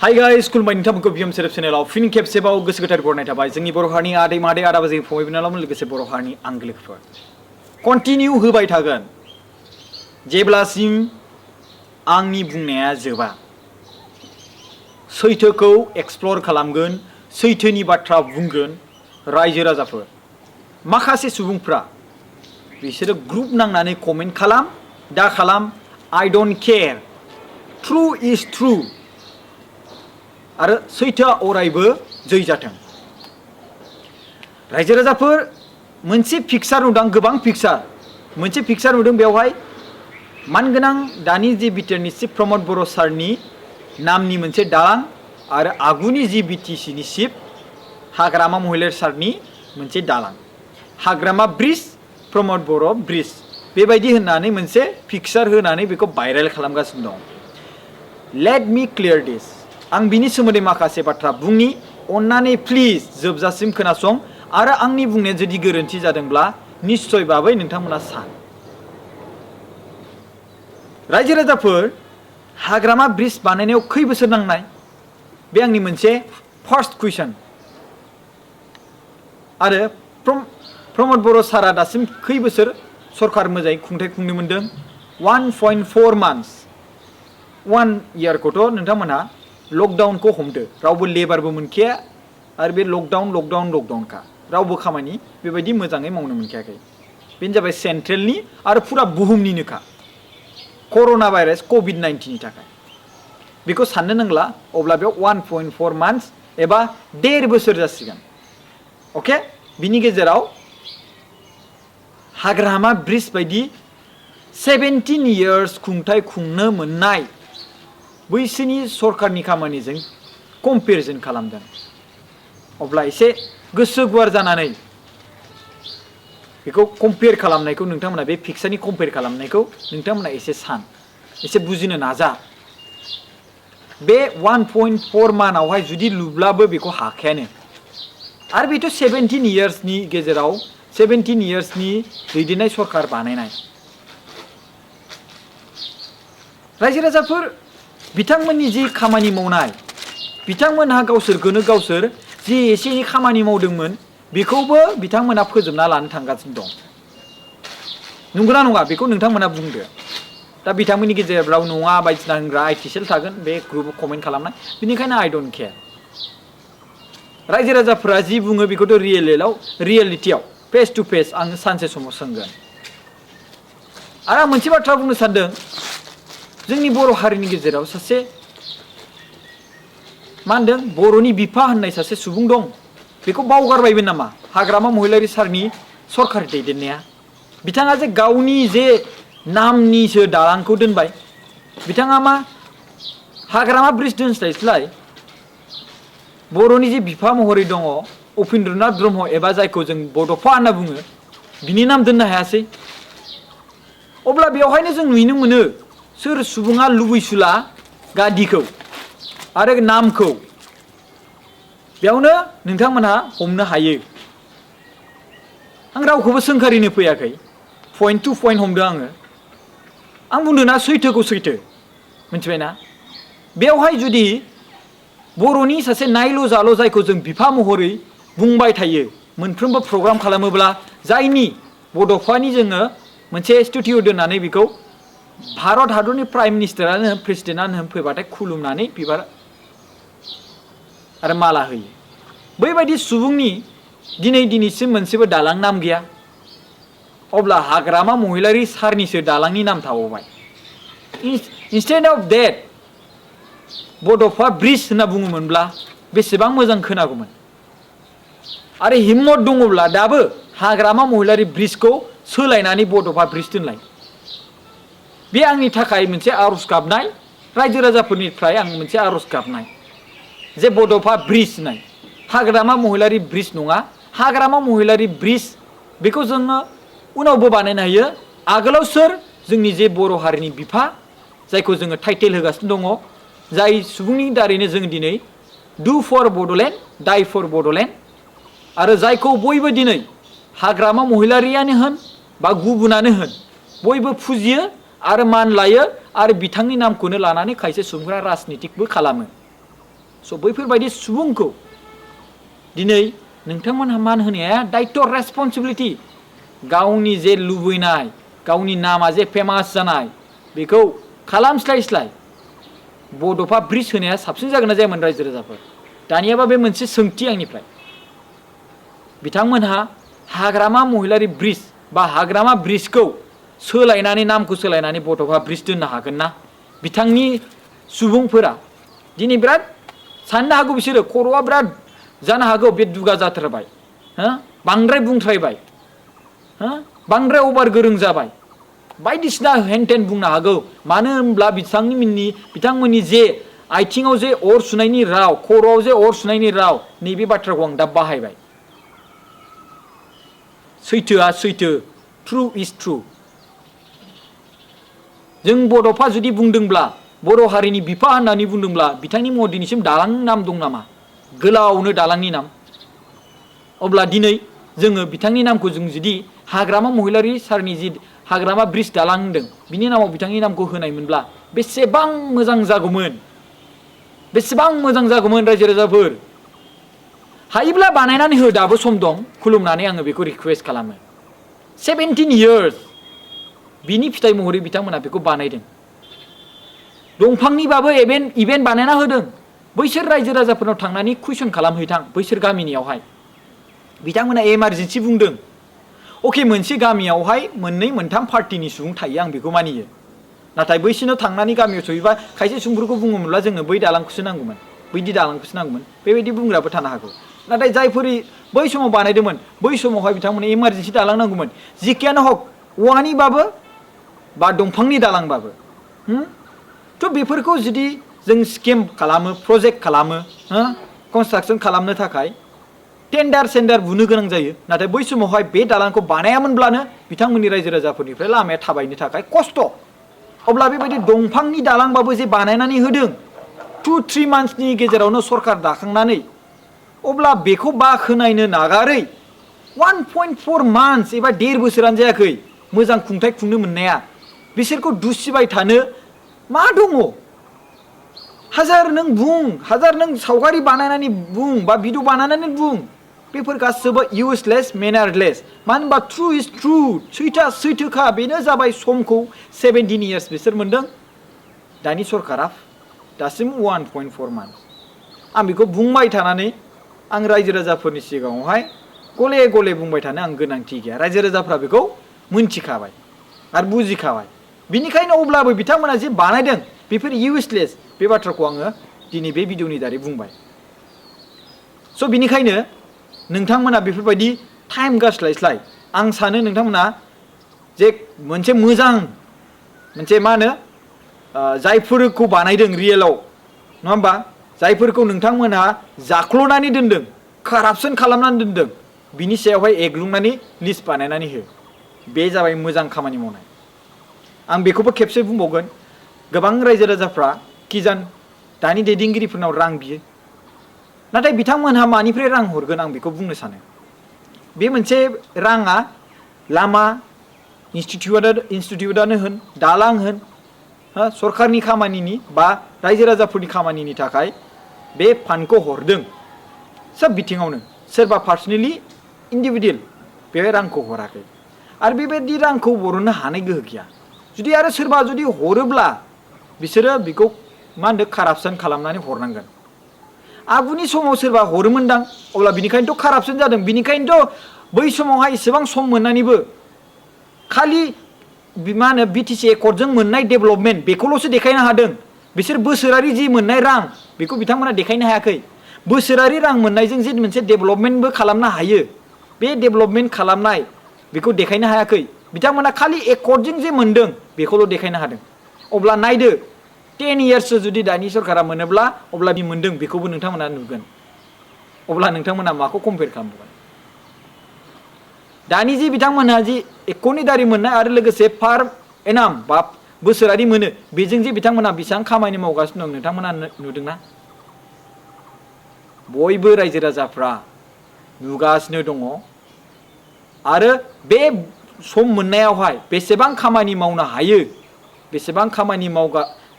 hi guys खुलुमबाय नोंथांमोनखौ BM सेरेब चेनेलाव फिन खेबसेबाव गोसो गोथार बरनाय थाबाय जोंनि बर' हारिनि आदै मादै आदा बाजै फंबाय बिनानावमोन लोगोसे बर' हारिनि आंगो लोगोफोर कन्टिनिउ होबाय थागोन जेब्लासिम आंनि बुंनाया जोबा सैथोखौ एक्सप्लर खालामगोन सैथोनि बाथ्रा बुंगोन रायजो राजाफोर माखासे सुबुंफ्रा बिसोरो ग्रुप नांनानै कमेन्ट खालाम दा खालाम I don't care true is true आरो सैथोआ अरायबो जै जाथों रायजो राजाफोर मोनसे पिक्सार नुदों गोबां पिक्सार मोनसे पिक्सार नुदों बेवहाय मानगोनां दानि जि बिटिआरनि चिफ प्रमद बर' सारनि नामनि मोनसे दालां आरो आगुनि जि बिटिसिनि चिफ हाग्रामा महिलारी सारनि मोनसे दालां हाग्रामा ब्रिज प्रमद बर' ब्रिज बेबायदि होननानै मोनसे पिक्सार होनानै बेखौ भाइरेल खालामगासिनो दं लेट मी क्लियर दिस आं बिनि सोमोन्दै माखासे बाथ्रा बुंनि अन्नानै प्लिज जोबजासिम खोनासं आरो आंनि बुंनाया जुदि गोरोन्थि जादोंब्ला निश्चय भाबै नोंथांमोना सान रायजो राजाफोर हाग्रामा ब्रिज बानायनायाव खै बोसोर नांनाय बे आंनि मोनसे फार्स्ट कुइसन आरो प्रमद बर' सारा दासिम खै बोसोर सरकार मोजाङै खुंथाय खुंनो मोनदों 1.4 मान्थ्स 1 इयारखौथ' नोंथांमोनहा लकडाउन को हमदो रावबो लेबारबो मोनखाया आरो बे लकडाउनखा रावबो खामानि बेबायदि मोजाङै मावनो मोनखायाखै बेनो जाबाय सेन्ट्रेलनि आरो फुरा बुहुमनिनोखा कर'ना भाइरास कोविड-19 नि थाखाय बेखौ साननो नांला अब्ला बेयाव 1.4 मान्थ्स एबा 1.5 बोसोर जासिगोन अके बिनि गेजेराव हाग्रामा ब्रिज बायदि 17 इयार्स खुंथाय खुंनो मोननाय बैसोनि सरकारनि खामानिजों कम्पेरिजन खालामदों अब्ला एसे गोसो गुवार जानानै बेखौ कम्पेयार खालामनायखौ नोंथांमोना बे पिक्सारनि कम्पेयार खालामनायखौ नोंथांमोना एसे सान एसे बुजिनो नाजा बे 1.4 मान्थआवहाय जुदि लुब्लाबो बेखौ हाखायानो आरो बेथ' 17 इयार्सनि गेजेराव 17 इयार्सनि दैदेननाय सरकार बानायनाय रायजो राजाफोर बिथांमोननि जि खामानि मावनाय बिथांमोनहा गावसोरखौनो गावसोर जि एसे एनै खामानि मावदोंमोन बेखौबो बिथांमोना फोजोबना लानो थांगासिनो दं नंगौना नङा बेखौ नोंथांमोना बुंदो दा बिथांमोननि गेजेराव नङा बायदिसिना होनग्रा आइटिसेल थागोन बे ग्रुपआव कमेन्ट खालामनाय बेनिखायनो आई डोंट केयर रायजो राजाफोरा जि बुङो बेखौथ' रियेलिटियाव फेस टु फेस आं सानसे समाव सोंगोन आरो आं मोनसे बाथ्रा बुंनो सानदों जोंनि बर' हारिनि गेजेराव सासे मा होनदों बर'नि बिफा होननाय सासे सुबुं दं बेखौ बावगारबायबो नामा हाग्रामा महिलारी सारनि सरकार दैदेननाया बिथाङा जे गावनि जे नामनिसो दालांखौ दोनबाय बिथाङा मा हाग्रामा ब्रिज दोनस्लायस्लाय बर'नि जे बिफा महरै दङ उपेन्द्रनाथ ब्रह्म एबा जायखौ जों बड'फा होनना बुङो बिनि नाम दोननो हायासै अब्ला बेवहायनो जों नुनो मोनो सोर सुबुङा लुबैसुला गादिखौ आरो नामखौ बेयावनो नोंथांमोनहा हमनो हायो आं रावखौबो सोंखारिनो फैयाखै पइन्ट टु पइन्ट हमदों आं बुंदों ना सैथोखौ सैथो मिथिबायना बेवहाय जुदि बर'नि सासे नायल' जाल' जायखौ जों बिफा महरै बुंबाय थायो मोनफ्रोमबो प्रग्राम खालामोब्ला जायनि बड'फानि जोङो मोनसे स्टुडिअ दोननानै बेखौ भारत हादरनि प्राइम मिनिस्टारानो प्रेसिडेन्टआनो फैबाथाय खुलुमनानै बिबार आरो माला होयो बैबायदि सुबुंनि दिनैसिम मोनसेबो दालां नाम गैया अब्ला हाग्रामा महिलारी सारनिसो दालांनि नाम थाबावबाय इनस्टेड अफ देट बड'फा ब्रिज होनना बुङोमोनब्ला बेसेबां मोजां खोनागौमोन आरो हिम्मत दङब्ला दाबो हाग्रामा महिलारी ब्रिजखौ सोलायनानै बड'फा ब्रिज दोनलाय बे आंनि थाखाय मोनसे आरज गाबनाय रायजो राजाफोरनिफ्राय आं मोनसे आरज गाबनाय जे बड'फा ब्रिज होननाय हाग्रामा महिलारी ब्रिज नङा हाग्रामा महिलारी ब्रिज बेखौ जोङो उनावबो बानायनो हायो आगोलाव सोर जोंनि जे बर' हारिनि बिफा जायखौ जोङो टाइटेल होगासिनो दङ जाय सुबुंनि दारैनो जों दिनै डु फर बड'लेण्ड डाइ फर बड'लेण्ड आरो जायखौ बयबो दिनै हाग्रामा महिलारियानो होन बा गुबुनानो होन बयबो फुजियो आरो मान लायो आरो बिथांनि नामखौनो लानानै खायसे सुबुंफोरा राजनितिकबो खालामो स' बैफोरबायदि सुबुंखौ दिनै नोंथांमोनहा मान होनाया दायित्व रेसपन्सिबिलिटि गावनि जे लुबैनाय गावनि नामा जे फेमास जानाय बेखौ खालामस्लायस्लाय बड'फा ब्रिज होनाया साबसिन जागोन ना जायामोन रायजो राजाफोर दानियाबा बे मोनसे सोंथि आंनिफ्राय बिथांमोनहा हाग्रामा महिलारि ब्रिज बा हाग्रामा ब्रिजखौ सोलायनानै नामखौ सोलायनानै बड'फा ब्रिज दोननो हागोन ना बिथांनि सुबुंफोरा दिनै बिराद साननो हागौ बिसोरो खर'आ बिराद जानो हागौ बे दुगा जाथारबाय बांद्राय बुंथ्रायबाय बांद्राय अभार गोरों जाबाय बायदिसिना हेनटेन बुंनो हागौ मानो होनब्ला बिथांमोननि जे आथिङाव जे अर सुनायनि राव खर'आव जे अर सुनायनि राव नैबे बाथ्राखौ आं दा बाहायबाय सैथोआ सैथो ट्रु इज ट्रु जों बड'फा जुदि बुंदोंब्ला बर' हारिनि बिफा होननानै बुंदोंब्ला बिथांनि मुङाव दिनैसिम दालांनि नाम दं नामा गोलावनो दालांनि नाम अब्ला दिनै जोङो बिथांनि नामखौ जों जुदि हाग्रामा महिलारि सारनि जि हाग्रामा ब्रिज दालां होनदों बिनि नामाव बिथांनि नामखौ होनायमोनब्ला बेसेबां मोजां जागौमोन बेसेबां मोजां जागौमोन रायजो राजाफोर हायोब्ला बानायनानै हो दाबो सम दं खुलुमनानै आङो बेखौ रिकुवेस्ट खालामो 17 years बिनि फिथाइ महरै बिथांमोना बेखौ बानायदों दंफांनिबाबो इभेन्ट बानायना होदों बैसोर रायजो राजाफोरनाव थांनानै कुइसन खालामहैथां बैसोर गामिनियावहाय बिथांमोना एमारजेन्सि बुंदों अके मोनसे गामियावहाय मोननै मोनथाम पार्टिनि सुबुं थायो आं बेखौ मानियो नाथाय बैसोरनाव थांनानै गामियाव सहैबा खायसे सुबुंफोरखौ बुङोमोनब्ला जोंनो बै दालांखौसो नांगौमोन बैदि दालांखौसो नांगौमोन बेबायदि बुंग्राबो थानो हागौ नाथाय जायफोर बै समाव बानायदोंमोन बै समावहाय बिथांमोननो इमारजेन्सि दालां नांगौमोन जिखियानो हक औवानिबाबो बा दंफांनि दालांबाबो थ' बेफोरखौ जुदि जों स्किम खालामो प्रजेक्ट खालामो कनस्ट्राक्सन खालामनो थाखाय टेन्डार बुनो गोनां जायो नाथाय बै समावहाय बे दालांखौ बानायामोनब्लानो बिथांमोननि रायजो राजाफोरनिफ्राय लामाया थाबायनो थाखाय खस्थ' अब्ला बेबायदि दंफांनि दालांबाबो जे बानायनानै होदों 2-3 monthsनि गेजेरावनो सरकार दाखांनानै अब्ला बेखौ बाखोनायनो नागारै 1.4 months एबा 1.5 बोसोरानो जायाखै मोजां खुंथाय खुंनो मोननाया बिसोरखौ दुसिबाय थानो मा दङ हाजार नों बुं हाजार नों सावगारि बानायनानै बुं बा भिडिअ बानायनानै बुं बेफोर गासैबो इउजलेस मेनारलेस मानो होनबा ट्रु इज ट्रु सैथोआ सैथोखा बेनो जाबाय समखौ 17 years बिसोर मोनदों दानि सरकारा दासिम 1.4 months आं बेखौ बुंबाय थानानै आं रायजो राजाफोरनि सिगाङावहाय गले गले बुंबाय थानो आं गोनांथि गैया रायजो राजाफ्रा बेखौ मोनथिखाबाय आरो बुजिखाबाय बिनिखायनो अब्लाबो बिथांमोना जे बानायदों बेफोर इउजलेस बे बाथ्राखौ आङो दिनै बे भिडिअनि दारै बुंबाय स' बिनिखायनो नोंथांमोना बेफोरबायदि टाइम गारस्लायस्लाय आं सानो नोंथांमोना जे मोनसे मोजां मोनसे मा होनो जायफोरखौ बानायदों रियेलाव नङा होमबा जायफोरखौ नोंथांमोनहा जाख्ल'नानै दोनदों कारापसन खालामनानै दोनदों बिनि सायावहाय एग्लुंनानै लिस्ट बानायनानै हो बे जाबाय मोजां खामानि मावनाय आं बेखौबो खेबसे बुंबावगोन गोबां रायजो राजाफ्रा किजान दानि दैदेनगिरिफोरनाव रां बियो नाथाय बिथांमोनहा मानिफ्राय रां हरगोन आं बेखौ बुंनो सानो बे मोनसे राङा लामा इनस्टिटिउटआनो होन दालां होन सरकारनि खामानिनि बा रायजो राजाफोरनि खामानिनि थाखाय बे फान्डखौ हरदों सोब बिथिङावनो सोरबा पार्सनेलि इन्डिभिजुवेल बे रांखौ हराखै आरो बेबायदि रांखौ बरननो हानाय गोहो गैया जुदि आरो सोरबा जुदि हरोब्ला बिसोरो बेखौ मा होनदों कारापसन खालामनानै हरनांगोन आगुनि समाव सोरबा हरोमोनदां अब्ला बिनिखायनोथ' कारापसन जादों बिनिखायनोथ' बै समावहाय इसेबां सम मोननानैबो खालि मा होनो बिटिसि एकर्डजों मोननाय डेभेलपमेन्ट बेखौल'सो देखायनो हादों बिसोर बोसोरारि जि मोननाय रां बेखौ बिथांमोना देखायनो हायाखै बोसोरारि रां मोननायजों जे मोनसे डेभेलपमेन्टबो खालामनो हायो बे डेभेलपमेन्ट खालामनाय बेखौ देखायनो हायाखै बिथांमोना खालि एकर्डजों जे मोनदों बेखौल' देखायनो हादों अब्ला नायदो 10 years जुदि दानि सरकारा मोनोब्ला अब्ला बि मोनदों बेखौबो नोंथांमोना नुगोन अब्ला नोंथांमोना माखौ कम्पेयार खालामगोन दानि जि बिथांमोनहा जि एकर्डनि दारै मोननाय आरो लोगोसे पार एनाम बा बोसोरारि मोनो बेजों जे बिथांमोना बेसेबां खामानि मावगासिनो दं नोंथांमोना नुदोंना बयबो रायजो राजाफ्रा नुगासिनो दङ आरो बे सम मोननायावहाय बेसेबां खामानि मावनो हायो बेसेबां खामानि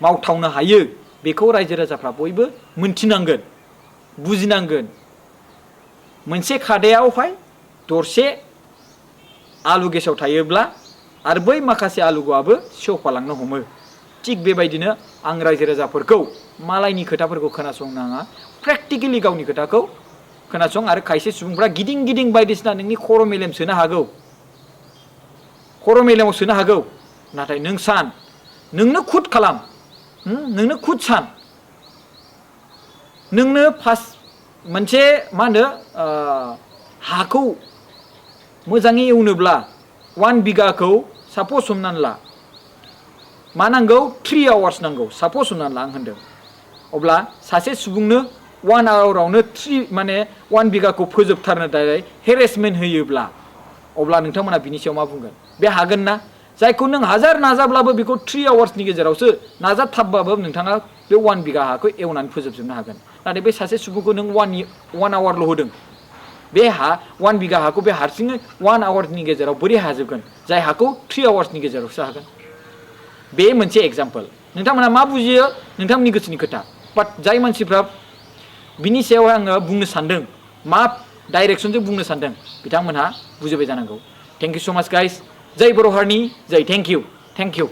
मावथावनो हायो बेखौ रायजो राजाफ्रा बयबो मोनथिनांगोन बुजिनांगोन मोनसे खादायावहाय दरसे आलु गेसाव थायोब्ला आरो बै माखासे आलुआबो सेवफालांनो हमो थिग बेबायदिनो आं रायजो राजाफोरखौ मालायनि खोथाफोरखौ खोनासंनाङा प्रेक्टिकेलि गावनि खोथाखौ खोनासं आरो खायसे सुबुंफ्रा गिदिं गिदिं बायदिसिना नोंनि खर' मेलेम सोनो हागौ खर' मेलेमाव सोनो हागौ नाथाय नों सान नोंनो खुद खालाम नोंनो खुद सान नोंनो फार्स्ट मोनसे मा होनो हाखौ मोजाङै एवनोब्ला 1 बिगाखौ सापस हमनानै ला मा नांगौ 3 आवार्स नांगौ सापस हमनानै ला आं होनदों अब्ला सासे सुबुंनो 1 आवारावनो 3 माने 1 बिगाखौ फोजोबथारनो थाखाय हेरेसमेन्ट होयोब्ला अब्ला नोंथांमोना बिनि सायाव मा बुंगोन बे हागोन ना जायखौ नों हाजार नाजाब्लाबो बेखौ 3 आवार्सनि गेजेरावसो नाजाथाबबाबो नोंथाङा बे 1 बिगा हाखौ एवनानै फोजोबजोबनो हागोन नाथाय बे सासे सुबुंखौ नों 1 आवारल' होदों बे 1 बिगा हाखौ बे हारसिङै 1 आवारनि गेजेराव बोरै हाजोबगोन जाय हाखौ 3 आवार्सनि गेजेरावसो हागोन बे मोनसे एग्जाम्पल नोंथांमोना मा बुजियो नोंथांमोननि गोसोनि खोथा बाट जाय मानसिफ्रा बिनि सायाव आङो बुंनो सानदों मा डाइरेक्सनजों बुंनो सानदों बिथांमोनहा बुजिबाय जानांगौ थेंक इउ सो माच गाइस जय बर' हारिनि जय थेंक इउ